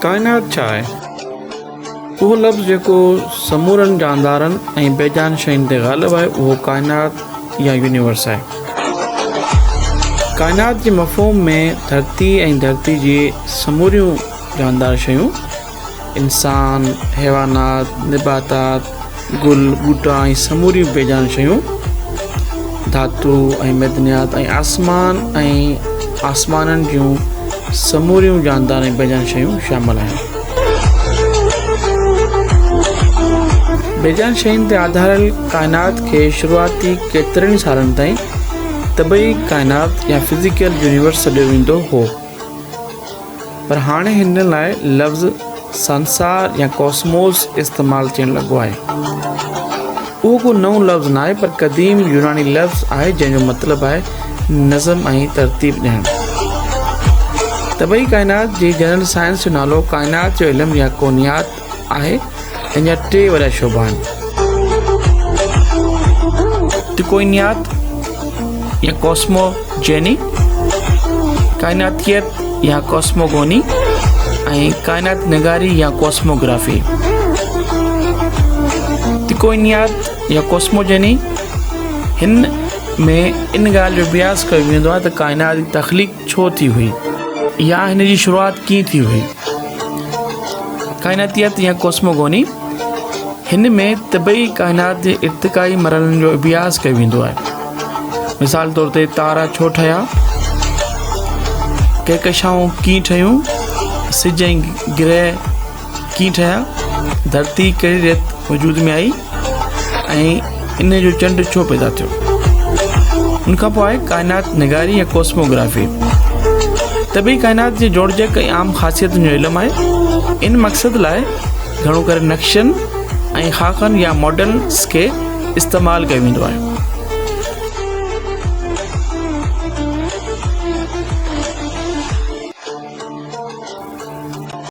ڪائنات ڇا آهي؟ اهو لفظ جيڪو سمورن جاندارن ۽ بيجان شين تي غالب آهي اهو ڪائنات يا يونيورس آهي. ڪائنات جي مفهوم ۾ ڌرتي ۽ ڌرتي جي سموريون جاندار شيون، انسان، حيوانات، نباتات، گل، ٻوٽا ۽ سموريون بيجان شيون، ڌاتو ۽ معدنيات ۽ آسمان ۽ آسمانن جون سموريون جاندار ۽ بيجان شيون شامل آهن. بيجان شين تي آڌاريل ڪائنات کي شروعاتي ڪيترن ئي سالن تائين طبعي ڪائنات يا فزيڪل يونيورس سڏيو ويندو هو. پر هاڻي هن لاء لفظ سنسار يا ڪوسموس استعمال ٿيڻ لڳو آهي. اهو ڪو نئون لفظ ناهي پر قديم يوناني لفظ آهي جنهن جو مطلب آهي نظم ۽ ترتيب ڏيڻ. طبعي ڪائنات جي جنرل سائنس جو نالو ڪائنات جو علم يا ڪونيات آهي. ان جا ٽي وڏا شعبا آهن. تڪوئنيات يا ڪوسموجيني، ڪائناتيت يا ڪوسموگوني ۽ ڪائنات نگاري يا ڪوسموگرافي. تڪوئنيات يا ڪوسموجيني، هن ۾ ان ڳالهه جو اڀياس ڪيو ويندو آهي ته ڪائنات جي تخليق ڇو ٿي هئي يا هن جي شروعات ڪيئن ٿي هئي. ڪائناتيات يا ڪوسموگوني، هن ۾ طبعي ڪائنات جي ارتقائي مرحلن جو اڀياس ڪيو ويندو آهي. مثال طور تي تارا ڇو ٺهيا، ڪهڪشائون ڪيئن ٺهيون، سج ۽ گرهه ڪيئن ٺهيا، ڌرتي ڪهڙي ريت وجود ۾ آئي ۽ ان جو چنڊ ڇو پيدا ٿيو. ان کان پوء آهي ڪائنات نگاري يا ڪوسموگرافي. طبعي ڪائنات جي جوڙجڪ ۽ عام خاصيتن جو علم آهي. ان مقصد لاء گهڻو ڪري نقشن ۽ خاڪن يا ماڊلز کي استعمال ڪيو ويندو آهي.